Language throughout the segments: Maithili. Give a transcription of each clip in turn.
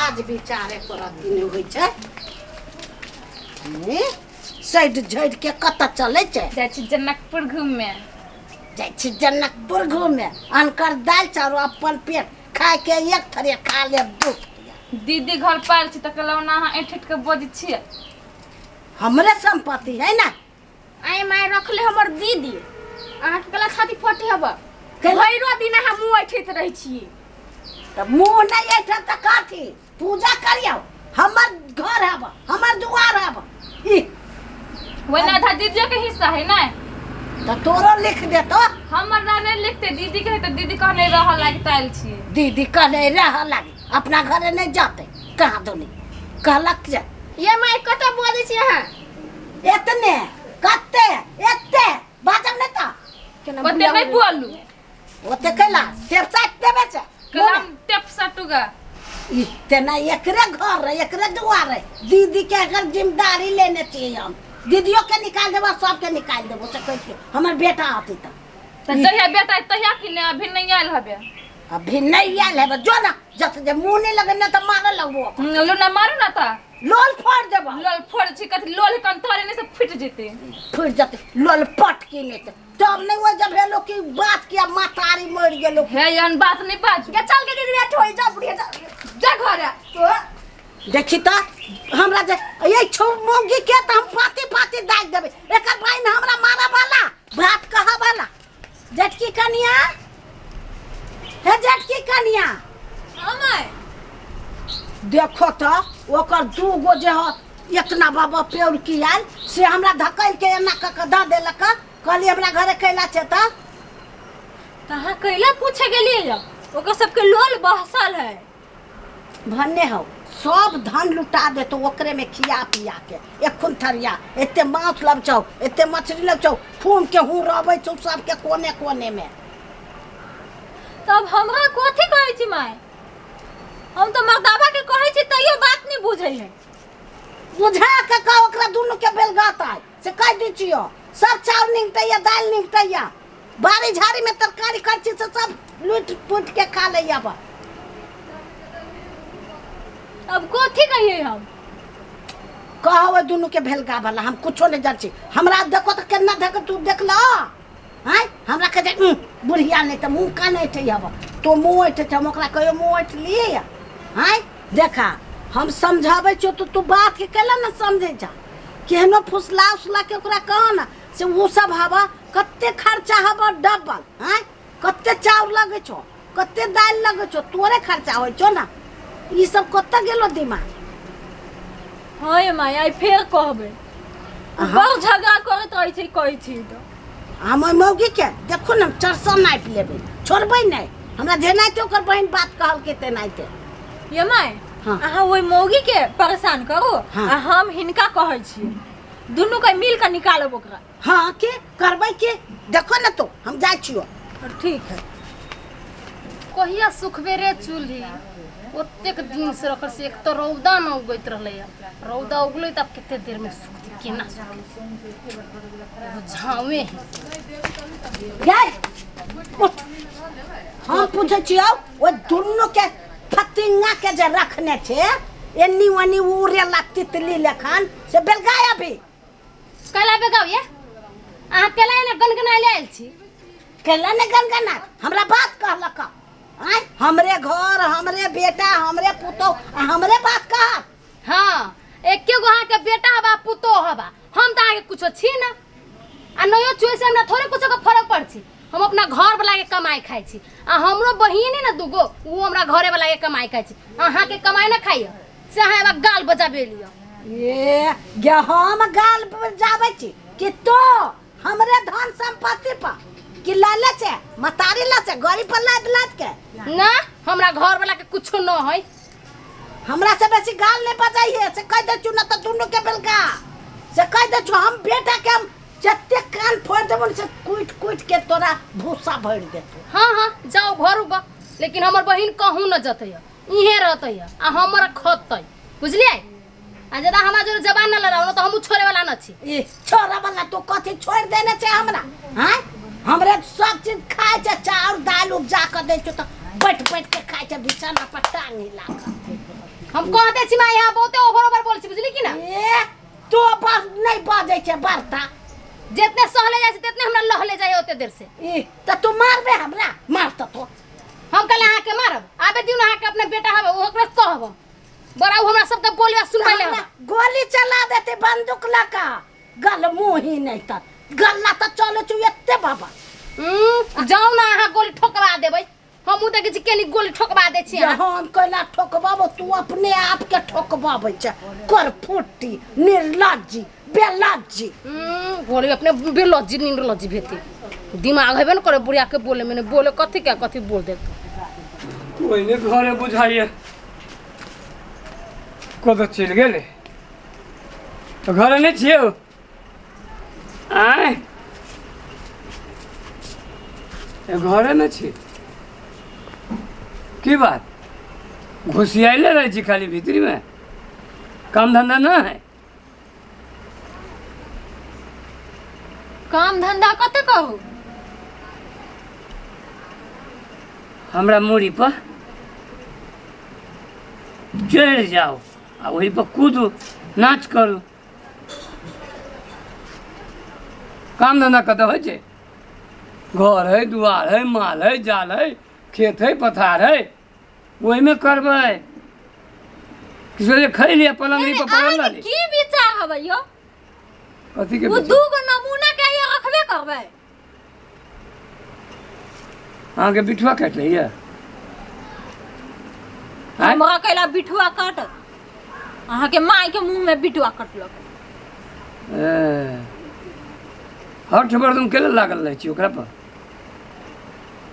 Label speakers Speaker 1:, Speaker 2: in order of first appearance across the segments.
Speaker 1: बाज विचारे करत नहि होइ छै। ने सैड झड़ि के कतऽ चलै छै?
Speaker 2: जाइ छी जनकपुर घूमे।
Speaker 1: जाइ छी जनकपुर घूमे, अनकर दालि चाउर अपन पेट खाय के एक थरिया खा लेब दू थरिया।
Speaker 2: दीदी घर पर छी तऽ कहलहुँ ना अहाँ ऐंठ ऐंठ के बजै छियै।
Speaker 1: हमरे संपत्ति है ना।
Speaker 3: आइ माय रखले हमर दीदी अहाँके कला छाती फटी हब।
Speaker 1: कैला?
Speaker 3: भैरो दिन अहाँ मुँह ऐठैत रहै छी।
Speaker 1: तऽ मुँह नहि ऐठत तऽ कथी पूजा करियौ? हमर घर हब, हमर दुआर हब ई।
Speaker 2: वही आधा दीदियो के हिस्सा है ना।
Speaker 1: तऽ तोरो लिख देतो।
Speaker 2: हमर ना नहीं लिखते, दीदी के है तऽ दीदी कहने रह लागी तऽ आयल छी।
Speaker 1: दीदी कहने रह लागी अपना घरे नहीं जाते कहाँ धोनी कहलक जे।
Speaker 3: ये माय कतऽ बजै छी अहाँ?
Speaker 1: एतने कते एते बाजब नहि तऽ
Speaker 3: केना
Speaker 2: ओते
Speaker 3: बुढ़िया
Speaker 2: नहीं बोलू।
Speaker 1: ओते कैला टेप साट देबे छै।
Speaker 2: कलम टेप सटुगा।
Speaker 1: ई तेना एकरे घर रहे एकरे दुआर रहे। दीदी के अगर जिम्मेदारी लेने छियै हम, दीदियो के निकाल देबो सबके निकाल देबो से कहै छियै। हमर बेटा अती तऽ
Speaker 2: तऽ जहिया बेटा आयत तहिया कि नहि, अभी नहीं आयल हबे।
Speaker 1: अभी नहीं आयल हेबे, जो ना जत जे मुँह नहीं लगे ना तऽ मारे लगबो।
Speaker 2: लो ना मारू ना तऽ
Speaker 1: लोल फोड़ देबो।
Speaker 2: लोल फोड़ छी कथी लोल कन तोरे नहीं से फुट जेते।
Speaker 1: फुट जेते लोल पट की नहीं ते तब नहीं वो जब हेलो की बात किया मातारी मर गेलो।
Speaker 2: हे एहन बात नहीं बाजू।
Speaker 3: गे चल गे दीदी बेट होई जा बुढ़िया जा।
Speaker 2: जा घरे।
Speaker 3: तो
Speaker 1: देखी त हमरा जे ये छौ मौगी के त हम पाती पाती दाग देबे। एकर बहिन हमरा मारा वाला भात कहा वाला। जटकी कनिया हे जटकी कनिया।
Speaker 3: हाँ माय।
Speaker 1: देखो त ओकर दू गो जे ह इतना बाबा पेड़ की आयल से हमरा धकल के एना क के द देलक। कहली हमरा घरे कैला छै त
Speaker 3: अहाँ कैला पूछे गेलियै या? ओकर सबके लोल बहसल है।
Speaker 1: भन्ने हौ सब धन लुटा देतो ओकरे में खिया पिया के। एखुन थरिया एते माछ लबचौ एते मछली लबचौ खून के हूँ रबै छौ सबके कोने कोने में।
Speaker 3: तब हमरा कथी कहै छी माय? हम तो मर्दाबा के कहै छी तैयो बात नहीं बुझै है।
Speaker 1: बुझा के कह ओकरा दुनू के बेलगात आय से कह दै छियो। सब चाउर निकटैया दालि निकटैया बाड़ी झाड़ी में तरकारी करছি से सब लूट पुट के खा लैया बा।
Speaker 3: अब कथी कहिए हम?
Speaker 1: कहो दुनू के भेलगा वाला हम कुछो नहीं जान छी। हमरा देखो तो केना देख तू देख ल आय हमरा के देख, बुढ़िया नहीं तो मुंह का नहीं ठे हब तो मुंह ऐठे हम ओकरा कहियो मुंह ऐठ लिए आय। देखा हम समझाबै छियो तो तू बात के केला ना समझे जा। केहनो फुसला उसला के ओकरा कहो ना से वो सब हवा कते खर्चा हवा डबल आय कते चाउर लगै छौ कते दालि लगै छौ तोरे खर्चा होइ छौ ना। ई सब कतऽ गेलो दिमाग?
Speaker 3: हाँ ये माय आइ फेर कहबै। बड़ झगड़ा करैत रहै छै कहै छी तऽ।
Speaker 1: हम ओहि मौगी के देखो ना चरसा नापि लेबै छोड़बै नहि। हमरा जेनाइते ओकर बहिन बात कहलकै तेनाइते।
Speaker 3: ये माय
Speaker 1: हाँ।
Speaker 3: अहाँ ओहि मौगी के परेशान करू
Speaker 1: हाँ।
Speaker 3: आ हम हिनका कहै छी दुनू के मिल के निकालब ओकरा।
Speaker 1: हाँ के करबै के देखो ना तो हम जाइ छियो।
Speaker 3: ठीक है।
Speaker 4: कहिया सुखबे रे चूल्ही ओतेक दिन से रखल से एक तो रौदा न उगैत रहलै रौदा उगलै तब कते देर में सुखतै केना सुखतै एगो झाँवे है।
Speaker 1: गै, उठ। हम पूछै छियौ ओ दुनू के फतिंगा के जे रखने छै एन्नी ओन्नी उड़ेला तितली लेखन से बेलगाय अभी।
Speaker 4: कैला बेगाव ये अहाँ केला एना गनगनाय ले आयल छी?
Speaker 1: केला ने गनगना हमरा बात कहलक आय हमरे घर हमरे बेटा हमरे पुतोह आ हमरे बात कह।
Speaker 4: हाँ एके गो अहाँके बेटा हबा पुतोह हबा हम तऽ अहाँके कुछो छी ना आ नयो चुए से हमरा थोड़े कुछो के फर्क पड़ छी। हम अपना घर वाला के कमाई खाइ छी आ हमरो बहिन है ना दूगो वो हमरा घरे वाला के कमाई खाइ छी। अहाँके कमाई ना खाइय से अहाँ एबा गाल बजाबे लिअ।
Speaker 1: ए गे हम गाल बजाबै छी कि तो हमरे धन संपत्ति पर कि लालच है मतारी लालच है गरीब पर लाद लाद के
Speaker 4: ना हमरा घर वाला के कुछो न है।
Speaker 1: हमरा से बेसी गाल नहीं बजाइए से कह दे ना तो दुनू के बेलगा से कह दे हम बेटा के हम जते कान फोड़ देबो से कूट कूट के तोरा भूसा भर देतो।
Speaker 4: हाँ हाँ जाओ भरू ग लेकिन हमर बहिन कहूँ न जतै इहे रहतै आ हमर खतै बुझलियै। आ जदा हमरा जोर जबान न लड़ाओ न तो हमहूँ छोड़े वाला न छी।
Speaker 1: ए छोड़े वाला तो कथी छोड़ देने छै हमरा? हाँ हमरे सब चीज खाय छै चाउर दालि उपजा के दै छै तो बैठ बैठ के खाय छै बिछाना पर टांग हिला के।
Speaker 4: हम कह दै छी माय यहाँ बहुते ओवर ओवर बोल छी बुझली कि ना
Speaker 1: ए तो बस नहीं बाजै छै बरता
Speaker 4: जितने सहले जाइ छै तितने हमरा लहले जाइ ओते देर से
Speaker 1: ई त तू मारबे हमरा मार त तो
Speaker 4: हम कल अहाँके मारब आबे दियौ ने अहाँके अपने बेटा हबे ओकरे कहब हम। बड़ा उ हमरा सबके बोलिया सुनबै ले
Speaker 1: हमरा गोली चला देते बंदूक लका गल मुँह ही नहीं त गल्ला त चले छु एते बाबा
Speaker 4: जाउ ना अहाँ गोली ठोकवा देबै हमहूँ देखै छी केनी गोली ठोकवा दै छी अहाँ
Speaker 1: हम कैला ठोकबाबो तू अपने आप के ठोकबाबै छै करफुटी निर्लज्जी बेलज्जी
Speaker 4: गोली अपने बेलज्जी निर्लज्जी भेती दिमाग हेबे ने करे बुढ़िया के बोले में ने बोले कथी के कथी बोल देत
Speaker 5: कोई ने घरे बुझाइए कतऽ चलि गेलै तऽ घरे नहि छियौ आँय घरेमे छी की बात घुसियाइले रहै छी खाली भीतरीमे काम धंधा नहि है
Speaker 3: काम धंधा कते कहू
Speaker 5: हमरा मूड़ी पर चढ़ि जाउ आ ओहि पर कूदू नाच करू काम धंधा कतऽ होइ छै घर है दुआर है माल है जाल है खेत है पथार है ओहिमे करबै किछु जे खैली आ पलंगड़ी पर पड़ल
Speaker 3: अहाँके
Speaker 5: रहली
Speaker 3: की विचार हबै यौ
Speaker 5: कथी के
Speaker 3: ओ
Speaker 5: विचार?
Speaker 3: दू गो नमूना के ये रखबे करबै
Speaker 5: अहाँके बिठुआ काटि लैया आँय?
Speaker 3: हमरा कैला बिठुआ काटत अहाँके माय के मुंह में बिटुआ कटलक
Speaker 5: ए, हठ बरदम केला लागल रहै छी ओकरा पर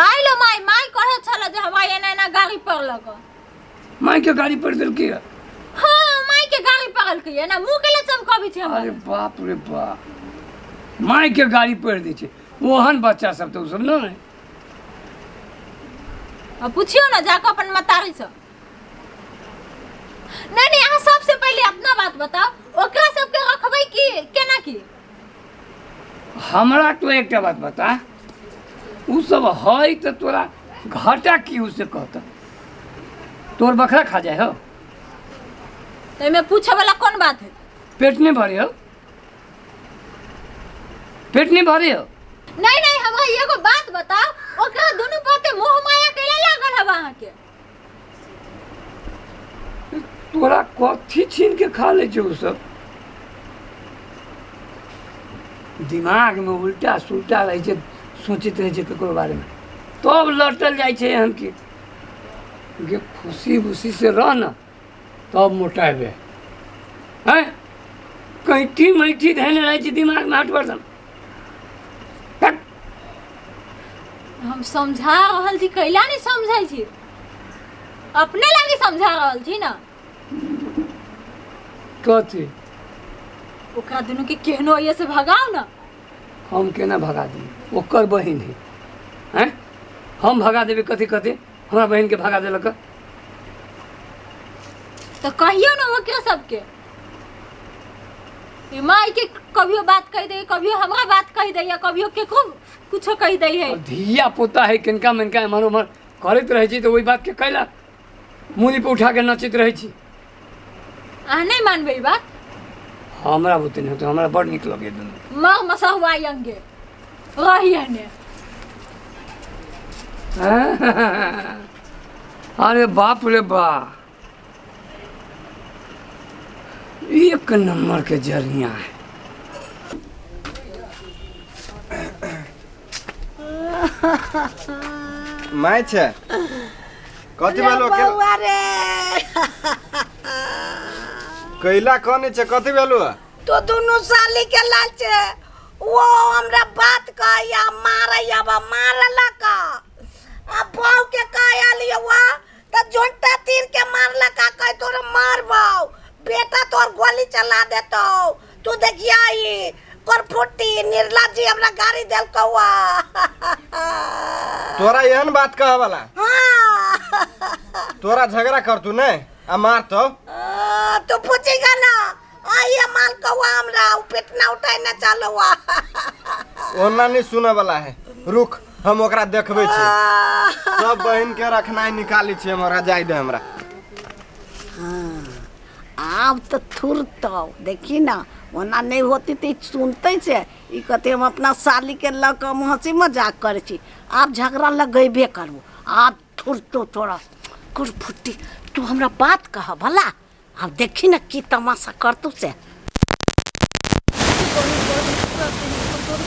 Speaker 3: आइलो माय माय कहै छल जे हमरा एना एना गाड़ी पड़लक
Speaker 5: माय के गाड़ी पड़ देलकै
Speaker 3: हाँ माय के गाड़ी पड़लकै एना मुंह केला चमकबै छै हमरा
Speaker 5: अरे बाप रे बाप माय के गाड़ी पढ़ि दै छै ओहन बच्चा सब तऽ ओसब नहि
Speaker 3: आ पुछियौ ने जाकऽ अपन मतारी से नहीं नहीं अहाँ सबसे पहले अपना बात बताओ ओकरा सबके रखबै की केना की
Speaker 5: हमरा तो एकटा बात बता उ सब है तऽ तोरा घाटा की उसे कहता तोर बखरा खा जाए हो
Speaker 3: तो एहिमे पूछे वाला कौन बात है
Speaker 5: पेट नहीं भरे हो पेट नहीं भरे हो
Speaker 3: नहीं नहीं हमरा एगो बात बताओ ओकरा दुनू पते मोह माया कैला लागल हवा अहाँके
Speaker 5: तोरा कथी छीन के खा लै छै ओ सब दिमागमे उल्टा सुल्टा रहै छै सोचैत रहै छै ककरो बारेमे तब लटल जाइ छै एहन कि गे खुशी उशी से रह न तब मोटाबे हैं कैंठी मैठी धैने रहै छै दिमागमे हट बर्तन
Speaker 3: हम समझा रहल छी कैला नहीं समझै छी अपने लागी समझा रहल छी ना
Speaker 5: कथी
Speaker 3: ओकरा दुनू के केहनो ये से भगाओ ना
Speaker 5: हम केना भगा दी ओकर बहिन है हैं हम भगा देबै कथी कथी हमरा बहिनके भगा देलक
Speaker 3: तो कहियो ना ओकरा सबके ई माई के कभियो बात कह दे कभियो हमरा बात कह दे या कभियो केकरो कुछो कह दे है
Speaker 5: अब धिया पोता है किनका मिनका एम्हर ओम्हर करैत रहै छी तऽ ओहि बातके कैला मूड़ी पर उठा के नचैत रहै छी
Speaker 3: अहाँ नहीं मानबै ई बात
Speaker 5: हमरा बुते नहि होतै हमरा बड़ नीक लगैए दुनू
Speaker 3: माँ मसहुआ अंगे रहिए ने
Speaker 5: अरे बाप रे बा एक नंबर के जरिया है
Speaker 6: माय छै कथी भेलो
Speaker 1: रे बौआ रे
Speaker 6: कैला कने छै कथी भेलो
Speaker 1: तो दुनू साली के लाल छै वो हमरा बात कहैया मारैया बा मारलक आ बहू के कहलियै वा त जोंटा तीर के मारलक आ कह तोर मारबौ बेटा तोर गोली चला देतौ तू देखिया ई करफुटी निर्ला जी हमरा गाड़ी देलकौ
Speaker 6: तोरा एहन बात कह वाला
Speaker 1: हाँ
Speaker 6: तोरा झगड़ा कर तू नहीं आ मारतो
Speaker 1: आ, तू पूछेगा ना आइए माल कौआ हमरा उ पेटना उठाए ना चालुआ
Speaker 6: ओना नहीं सुने वाला है रुक हम ओकरा देखबै छी सब बहिन के रखनाइ निकालै छी हमरा जाय दे हमरा
Speaker 1: हाँ, आब तऽ थुरतौ। देखी ने, ओना नहि होती तऽ ई सुनतै से ई कहतै हम अपना सालीके लऽ कऽ हम हँसी मजाक करै छी। आब झगड़ा लगेबे करबो, आब थुरतौ तोरा कुरफुटी। तू हमरा बात कह भला, आब देखी ने की तमाशा करतौ से।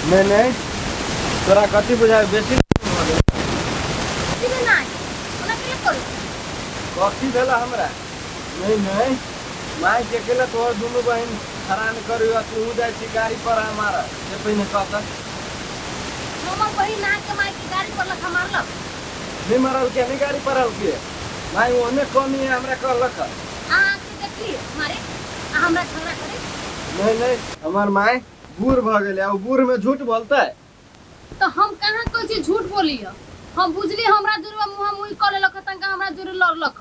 Speaker 6: नहीं नहीं, तोरा कथी बुझाय बेसी कथी भेला हमरा? नहीं नहीं, माय के अकेला तोहर दुनू बहिन हरान करियो आ तू जाइ छी गाड़ी पर हमारा से पहिने कहता।
Speaker 4: हमर बहिन अहाँ के माय के गाड़ी पर लखा मारलक?
Speaker 6: नहीं मारल के, नहीं गाड़ी पर आल के माय ओने कमी है हमरा कहलक।
Speaker 4: अहाँ के देखली मारे आ हमरा झगड़ा करे?
Speaker 6: नहीं नहीं, हमार माय बूढ़ भ गेलै आ बूढ़ में झूठ बोलतै।
Speaker 4: तो हम कहाँ कहै छी झूठ बोलियो? हम बुझली हमरा जोरे मुँह मुँह कऽ लेलक, तनका हमरा जोरे लड़लक,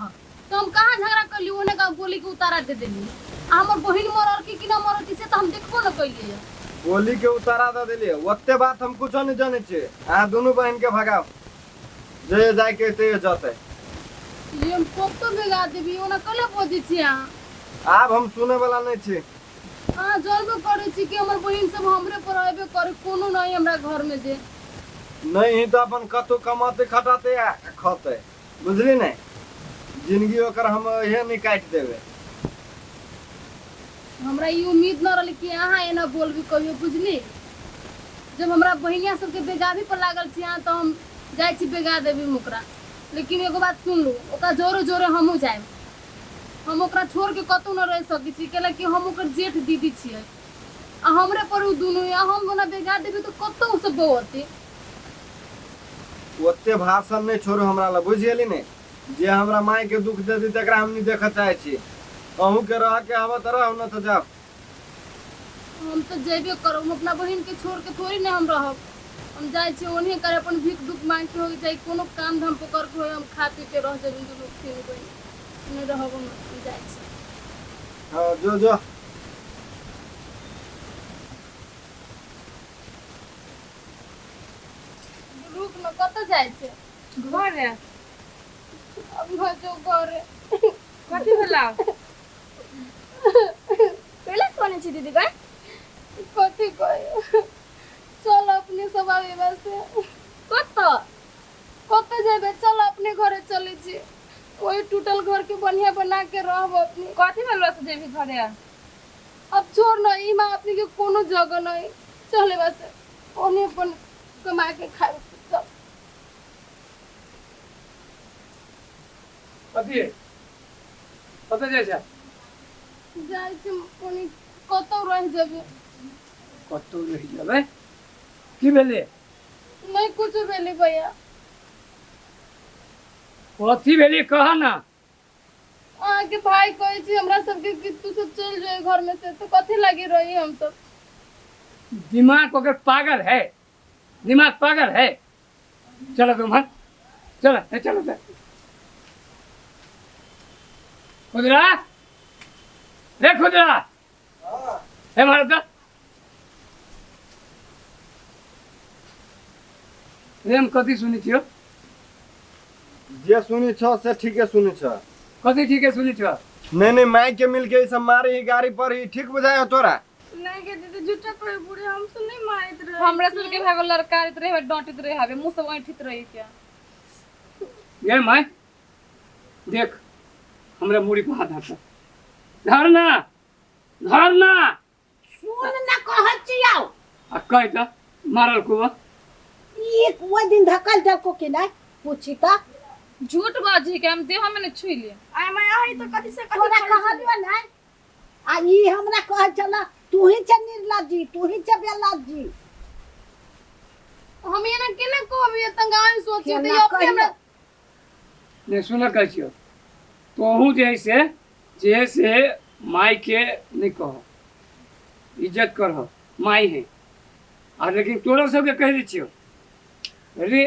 Speaker 4: तो हम कहाँ झगड़ा करली? ओने का गोली के उतारा दे देली। आ हमर बहिन मरल कि ना मरल से तो हम देखबो न कैलियै।
Speaker 6: गोली के उतारा दे देलियै, ओते बात हम कुछो नहीं जानै छियै। अहाँ दुनू बहिन के भगाओ, जे जाय के ते जतै।
Speaker 4: ये हम कोतो भगा देबी, ओना कले बजै छी अहाँ?
Speaker 6: आब हम सुनै वाला नहीं छी।
Speaker 4: अहाँ जानबो करै छी कि हमर बहिन सब हमरे पर अयबे करे, कोनो नहीं हमरा घर में जे
Speaker 6: नहीं तो अपन कतौ कमाते खटाते आ खतै, बुझली ने? जिंदगी ओकर हम इहे नहीं काटि देबै।
Speaker 4: हमरा ई उम्मीद न रहल कि अहाँ एना बोलबी कहियो, बुझली? जब हमरा बहिनिया सबके बेगाबी पर लागल छी अहाँ, तो हम जाइ छी बेगा देबी ओकरा। लेकिन एगो बात सुन लू, ओकरा जोरे जोरे हमहूँ जायब। हम ओकरा छोड़ के कतौ न रह सकै छी, कैला कि हम ओकर जेठ दीदी छियै आ हमरे पर उ दुनू, आ हम ओना बेगा देबी तो कतौ उ सब बौअतै।
Speaker 6: ओते भाषण नहीं छोड़ू हमरा ला, बुझि गेली ने? जे हमरा माय के दुख देती तकरा हम नहीं देखऽ चाहै छी। अहूँ के रह के हवा तऽ रहू, न तऽ जाउ।
Speaker 4: हम तो जेबे करब, हम अपना बहिन के छोड़ के थोड़ी ना हम रहब। हम जाइ छी ओन्हे करे अपन भीख दुख मांग के हो जाए, कोनो काम धाम पकड़ के हो, हम खा पी के रह जेबी दुनू तीनू बहिन। नहीं रहब हम, जाइ छी।
Speaker 6: हाँ जो जो।
Speaker 4: रुक न, कतऽ जाइ छै?
Speaker 2: घरे।
Speaker 4: अब न जो घरे।
Speaker 2: कथी भेला?
Speaker 3: कैला कोने छी दीदी गए?
Speaker 4: कथी कहियो, चल अपने सब आबे बस।
Speaker 3: कतऽ?
Speaker 4: कतऽ जेबै, चल अपने घरे चलै छी। वही टूटल घर के बढ़िया बना के रहब अपने।
Speaker 2: कथी भेल से जेबी घरे?
Speaker 4: अब छोड़ न, ई माँ अपने के कोनो जगह नहीं, चले बस ओने अपन कमा के खाए। चल
Speaker 5: कथी कतऽ जाइ छै?
Speaker 4: जाइ छी ओने कतौ रह जेबै।
Speaker 5: कतौ रहि जेबै? की भेलै?
Speaker 4: नहीं कुछ भेलै भैया।
Speaker 5: कथी भेलै कह ना।
Speaker 4: अहाँ के भाई कहै छी हमरा सबके कि तू सब चलि जो घर में से, तो कथी लागी रही हम सब?
Speaker 5: दिमाग ओकर पागल है, दिमाग पागल है। चलो तुम, हाँ चलो चलो चलो। खुदरा रे, खुदरा हे मारा रे, हम कथी सुनै छियो?
Speaker 6: जे सुनी छ से ठीके सुनी छ।
Speaker 5: कथी ठीके सुनै छियो?
Speaker 6: नहीं नहीं, माय के मिल के ई सब मारे ही गाड़ी पर ही, ठीक बुझाय तोरा?
Speaker 2: नहीं के दीदी, झूठा कोई बूढ़े हमसे नहीं मारत रहे। हमरा सब के भागो लड़कारित रहे, डांटित रहे, हवे मुंह सब ऐंठित रहे क्या?
Speaker 5: ये my देख, हमरा मुड़ी पर हाथ धर, धर ना, धर ना।
Speaker 1: सुन ना कहै छियौ।
Speaker 5: आ कह तऽ मारल कुआ
Speaker 1: एक ओहि दिन धकल देलको कि नहीं पूछी तऽ।
Speaker 2: झूठ बाजी के हम देह में न छुई ले।
Speaker 3: आय मैं आही तो कथी से कथी
Speaker 1: तोरा कहलियो नहीं, आ ई हमरा कहै छला तू ही छे निर्लज्जी, तू ही छे बेलज्जी।
Speaker 4: हम एना केना कहबियै, तंगाई सोची
Speaker 1: केना
Speaker 4: तऽ अपने हमरा
Speaker 1: कहियो?
Speaker 5: नहीं सुन कहै छियौ, तोहू जे है से जे से माय के नहीं कहो, इज्जत करहो, माय है। आ लेकिन तोरा सबके कहि दै छियौ रे,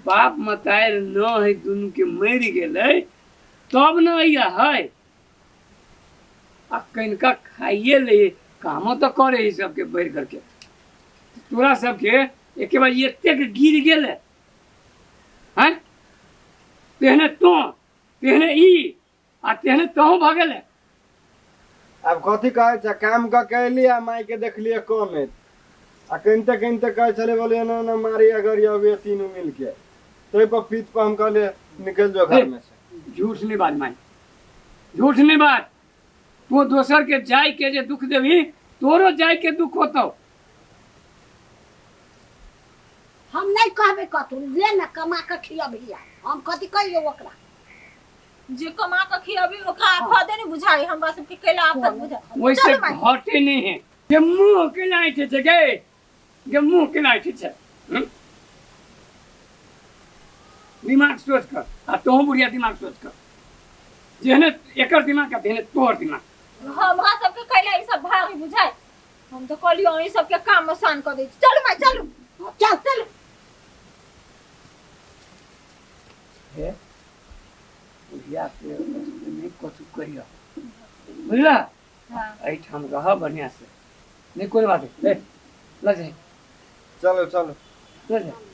Speaker 5: बाप मतारि न है दुनू के मरि गेलै तब न अइया है। आ कनिका खाइए ले, कामो तऽ करे है सबके बढ़ि करके। तोरा सबके एके बार एतेक गिर गेलै हैं, तेहने तो तेहने ई आ तेहने तहूँ भऽ गेलै।
Speaker 6: आब कथी कहै छै, काम कऽ के अयली आ माय के देखलियै कनैत आ कनिते कनिते कहै छलै, बोलिए एना एना मारी अगर अबियै तीनू मिलके, ताहि पर पीत पर हम कहलियै निकलि जो घर में से।
Speaker 5: झूठ नहीं बाज माई, झूठ नहीं बाज। तू दोसर के जाय के जे दुख देबही तोरो जाय के दुख होतौ।
Speaker 1: हम नहीं कहबे कतू, ले ना कमा के खियबही, हम कथी कहियो ओकरा?
Speaker 3: जे कमा के खियबी ओकरा आफते नहीं बुझाई, हमरा सबके केला आफत बुझाई।
Speaker 5: वैसे घटे नहीं है जे मुंह के नाही छै गे, जे मुंह के नाही छै। दिमाग सोच कर, आ तोहू बुढ़िया दिमाग सोच कर, जेहने एकर दिमाग आ तेहने तोहर दिमाग।
Speaker 3: हमरा सबके कैला ई सब भारी बुझाई, हम तो कहलियो ई सबके काम आसान कर दै छी। चलू माय चलू,
Speaker 1: चल
Speaker 3: चलू।
Speaker 5: हे बुढ़िया के नहीं कथू कहियो, बुझला? एहिठाम रह बढ़िया से, नहीं कोई बात नहीं। ले ल जाए,
Speaker 6: चलो चलो
Speaker 5: ल जाए।